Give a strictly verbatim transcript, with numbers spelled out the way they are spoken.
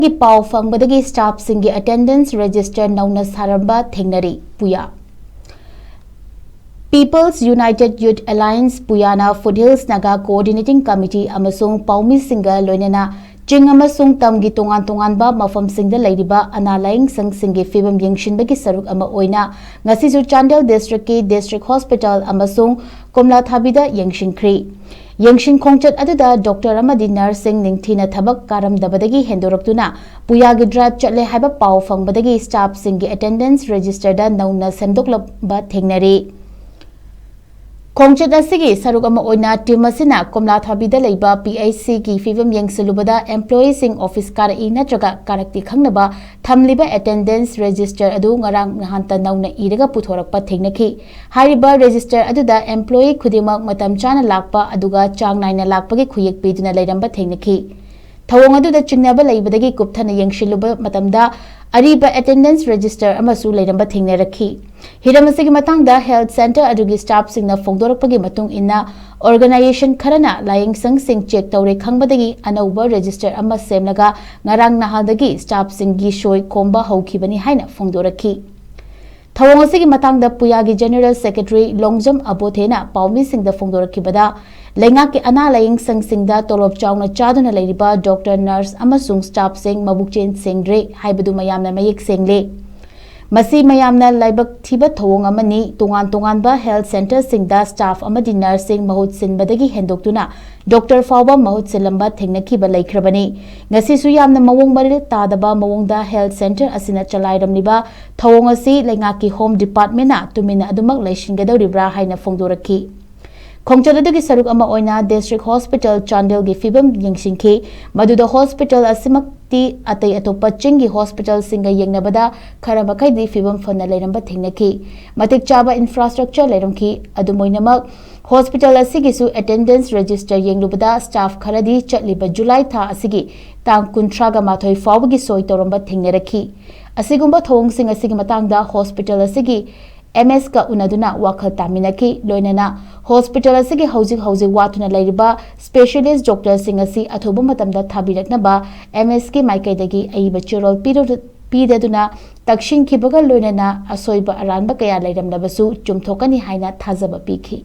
ꯄꯥꯎ ꯐꯪꯕꯗꯒꯤ staffꯁꯤꯡꯒꯤ attendance register ꯅꯧꯅ ꯁꯥꯔꯝꯕ ꯊꯦꯡꯅꯔꯤ꯫ ꯄꯨꯌꯥ꯫ People's United Youth Alliance, ꯄꯨꯌꯥꯅ Foot Hills Naga Coordinating Committee ꯑꯃꯁꯨꯡ ꯄꯥꯎꯃꯤꯁꯤꯡꯒ ꯂꯣꯏꯅꯅ ꯆꯤꯡ ꯑꯃꯁꯨꯡ ꯇꯝꯒꯤ ꯇꯣꯉꯥꯟ ꯇꯣꯉꯥꯟꯕ ꯃꯐꯝꯁꯤꯡꯗ ꯂꯩꯔꯤꯕ ꯑꯅꯥ ꯂꯥꯌꯦꯡ ꯁꯪꯁꯤꯡꯒꯤ ꯐꯤꯕꯝ ꯌꯦꯡꯁꯤꯟꯕꯒꯤ ꯁꯔꯨꯛ ꯑꯃ ꯑꯣꯏꯅ ꯉꯁꯤꯁꯨ ꯆꯥꯟꯗꯦꯜ districtꯀꯤ district hospital ꯑꯃꯁꯨꯡ ꯀꯣꯝꯂꯥꯊꯥꯕꯤꯗ ꯌꯦꯡꯁꯤꯟꯈ꯭ꯔꯤ꯫ ꯌꯦꯡꯁꯤꯟ ꯈꯣꯡꯆꯠ ꯑꯗꯨꯗ doctor ꯑꯃꯗꯤ nurseꯁꯤꯡ ꯅꯤꯡꯊꯤꯅ ꯊꯕꯛ ꯀꯥꯔꯝꯗꯕꯗꯒꯤ ꯍꯦꯟꯗꯣꯔꯛꯇꯨꯅ ꯄꯨꯌꯥꯒꯤ drive ꯆꯠꯂꯦ ꯍꯥꯏꯕ ꯄꯥꯎ ꯐꯪꯕꯗꯒꯤ staffꯁꯤꯡꯒꯤ attendance registerꯗ ꯅꯧꯅ ꯁꯦꯝꯗꯣꯛꯂꯝꯕ ꯊꯦꯡꯅꯔꯤ꯫ ꯈꯣꯡꯆꯠ ꯑꯁꯤꯒꯤ ꯁꯔꯨꯛ ꯑꯃ ꯑꯣꯏꯅ team ꯑꯁꯤꯅ ꯀꯣꯝꯂꯥꯊꯥꯕꯤꯗ ꯂꯩꯕ PHCꯒꯤ ꯐꯤꯕꯝ ꯌꯦꯡꯁꯤꯜꯂꯨꯕꯗ employeeꯁꯤꯡ office ꯀꯥꯔꯛꯏ ꯅꯠꯇ꯭ꯔꯒ ꯀꯥꯔꯛꯇꯦ ꯈꯪꯅꯕ ꯊꯝꯂꯤꯕ attendance register ꯑꯗꯨ ꯉꯔꯥꯡ ꯅꯍꯥꯟꯇ ꯅꯧꯅ ꯏꯔꯒ ꯄꯨꯊꯣꯔꯛꯄ ꯊꯦꯡꯅꯈꯤ꯫ ꯍꯥꯏꯔꯤꯕ register ꯑꯗꯨꯗ employee ꯈꯨꯗꯤꯡꯃꯛ ꯃꯇꯝ ꯆꯥꯅ ꯂꯥꯛꯄ ꯑꯗꯨꯒ ꯆꯥꯡ ꯅꯥꯏꯅ ꯂꯥꯛꯄꯒꯤ ꯈꯨꯌꯦꯛ ꯄꯤꯗꯨꯅ ꯂꯩꯔꯝꯕ ꯊꯦꯡꯅꯈꯤ꯫ ꯊꯧꯑꯣꯡ ꯑꯗꯨꯗ ꯆꯤꯡꯅꯕ ꯂꯩꯕꯗꯒꯤ ꯀꯨꯞꯊꯅ ꯌꯦꯡꯁꯤꯜꯂꯨꯕ ꯃꯇꯝꯗ ꯑꯔꯤꯕ attendance register ꯑꯃꯁꯨ ꯂꯩꯔꯝꯕ ꯊꯦꯡꯅꯔꯛꯈꯤ꯫ ꯍꯤꯔꯝ ꯑꯁꯤꯒꯤ ꯃꯇꯥꯡꯗ health centre ꯑꯗꯨꯒꯤ staffꯁꯤꯡꯅ ꯐꯣꯡꯗꯣꯔꯛꯄꯒꯤ ꯃꯇꯨꯡ ꯏꯟꯅ, organisation ꯈꯔꯅ ꯂꯥꯌꯦꯡꯁꯪꯁꯤꯡ check ꯇꯧꯔꯦ ꯈꯪꯕꯗꯒꯤ ꯑꯅꯧꯕ register ꯑꯃ ꯁꯦꯝꯂꯒ ꯉꯔꯥꯡ ꯅꯍꯥꯟꯗꯒꯤ staffꯁꯤꯡꯒꯤ ꯁꯣꯏ ꯈꯣꯝꯕ ꯍꯧꯈꯤꯕꯅꯤ ꯍꯥꯏꯅ ꯐꯣꯡꯗꯣꯔꯛꯈꯤ꯫ ꯊꯧꯑꯣꯡ ꯑꯁꯤꯒꯤ ꯃꯇꯥꯡꯗ ꯄꯨꯌꯥꯒꯤ General Secretary ꯂꯣꯡꯖꯝ ꯑꯕꯣꯊꯦꯅ ꯄꯥꯎꯃꯤꯁꯤꯡꯗ ꯐꯣꯡꯗꯣꯔꯛꯈꯤꯕꯗ, ꯂꯩꯉꯥꯛꯀꯤ ꯑꯅꯥ ꯂꯥꯌꯦꯡ ꯁꯪꯁꯤꯡꯗ ꯇꯣꯂꯣꯞ ꯆꯥꯎꯅ ꯆꯥꯗꯨꯅ ꯂꯩꯔꯤꯕ doctor, nurse ꯑꯃꯁꯨꯡ staffꯁꯤꯡ ꯃꯕꯨꯛꯆꯦꯜ ꯁꯦꯡꯗ꯭ꯔꯦ ꯍꯥꯏꯕꯗꯨ ꯃꯌꯥꯝꯅ ꯃꯌꯦꯛ ꯁꯦꯡꯂꯦ꯫ ꯃꯁꯤ ꯃꯌꯥꯝꯅ ꯂꯥꯏꯕꯛ ꯊꯤꯕ ꯊꯧꯑꯣꯡ ꯑꯃꯅꯤ꯫ ꯇꯣꯉꯥꯟ ꯇꯣꯉꯥꯟꯕ health centreꯁꯤꯡꯗ staff ꯑꯃꯗꯤ nurseꯁꯤꯡ ꯃꯍꯨꯠ ꯁꯤꯟꯕꯗꯒꯤ ꯍꯦꯟꯗꯣꯛꯇꯨꯅ doctor ꯐꯥꯎꯕ ꯃꯍꯨꯠ ꯁꯤꯜꯂꯝꯕ ꯊꯦꯡꯅꯈꯤꯕ ꯂꯩꯈ꯭ꯔꯕꯅꯤ꯫ ꯉꯁꯤꯁꯨ ꯌꯥꯝꯅ ꯃꯑꯣꯡ ꯃꯔꯤꯜ ꯇꯥꯗꯕ ꯃꯑꯣꯡꯗ health centre ꯑꯁꯤꯅ ꯆꯂꯥꯏꯔꯝꯂꯤꯕ ꯊꯧꯑꯣꯡ ꯑꯁꯤ ꯂꯩꯉꯥꯛꯀꯤ Home Departmentꯅ ꯇꯨꯃꯤꯟꯅ ꯑꯗꯨꯃꯛ ꯂꯩꯁꯤꯟꯒꯗꯧꯔꯤꯕ꯭ꯔꯥ ꯍꯥꯏꯅ ꯐꯣꯡꯗꯣꯔꯛꯈꯤ꯫ ꯈꯣꯡꯆꯠ ꯑꯗꯨꯒꯤ ꯁꯔꯨꯛ ꯑꯃ ꯑꯣꯏꯅ District Hospital ꯆꯥꯟꯗꯦꯜꯒꯤ ꯐꯤꯕꯝ ꯌꯦꯡꯁꯤꯟꯈꯤ꯫ ꯃꯗꯨꯗ hospital ꯑꯁꯤꯃꯛꯇꯤ ꯑꯇꯩ ꯑꯇꯣꯞꯄ ꯆꯤꯡꯒꯤ hospitalꯁꯤꯡꯒ ꯌꯦꯡꯅꯕꯗ ꯈꯔ ꯃꯈꯩꯗꯤ ꯐꯤꯕꯝ ꯐꯅ ꯂꯩꯔꯝꯕ ꯊꯦꯡꯅꯈꯤ꯫ ꯃꯇꯤꯛ ꯆꯥꯕ infrastructure ꯂꯩꯔꯝꯈꯤ꯫ ꯑꯗꯨꯝ ꯑꯣꯏꯅꯃꯛ, hospital ꯑꯁꯤꯒꯤꯁꯨ attendance register ꯌꯦꯡꯂꯨꯕꯗ staff ꯈꯔꯗꯤ ꯆꯠꯂꯤꯕ ꯖꯨꯂꯥꯏ ꯊꯥ ꯑꯁꯤꯒꯤ ꯇꯥꯡ ꯀꯨꯟꯊ꯭ꯔꯥꯒ ꯃꯥꯊꯣꯏ ꯐꯥꯎꯕꯒꯤ ꯁꯣꯏ ꯇꯧꯔꯝꯕ ꯊꯦꯡꯅꯔꯛꯈꯤ꯫ ꯑꯁꯤꯒꯨꯝꯕ ꯊꯧꯑꯣꯡꯁꯤꯡ ꯑꯁꯤꯒꯤ ꯃꯇꯥꯡꯗ hospital ꯑꯁꯤꯒꯤ MSꯀ ꯎꯅꯗꯨꯅ ꯋꯥꯈꯜ ꯇꯥꯃꯤꯟꯅꯈꯤ꯫ ꯂꯣꯏꯅꯅ ꯍꯣꯁꯄꯤꯇꯥꯜ ꯑꯁꯤꯒꯤ ꯍꯧꯖꯤꯛ ꯍꯧꯖꯤꯛ ꯋꯥꯠꯇꯨꯅ ꯂꯩꯔꯤꯕ ꯁ꯭ꯄꯦꯁꯤꯌꯦꯂꯤꯁ꯭ꯠ ꯗꯣꯛꯇꯔꯁꯤꯡ ꯑꯁꯤ ꯑꯊꯨꯕ ꯃꯇꯝꯗ ꯊꯥꯕꯤꯔꯛꯅꯕ ꯑꯦꯝ ꯑꯦꯁ ꯀꯦ ꯃꯥꯏꯀꯩꯗꯒꯤ ꯑꯏꯕ ꯆꯦꯔꯣꯜ ꯄꯤꯔꯨ-, ꯄꯤꯗꯗꯨꯅ ꯇꯛꯁꯤꯟꯈꯤꯕꯒ ꯂꯣꯏꯅꯅ ꯑꯁꯣꯏꯕ ꯑꯔꯥꯟꯕ ꯀꯌꯥ ꯂꯩꯔꯝꯂꯕꯁꯨ ꯆꯨꯝꯊꯣꯛꯀꯅꯤ ꯍꯥꯏꯅ ꯊꯥꯖꯕ ꯄꯤꯈꯤ꯫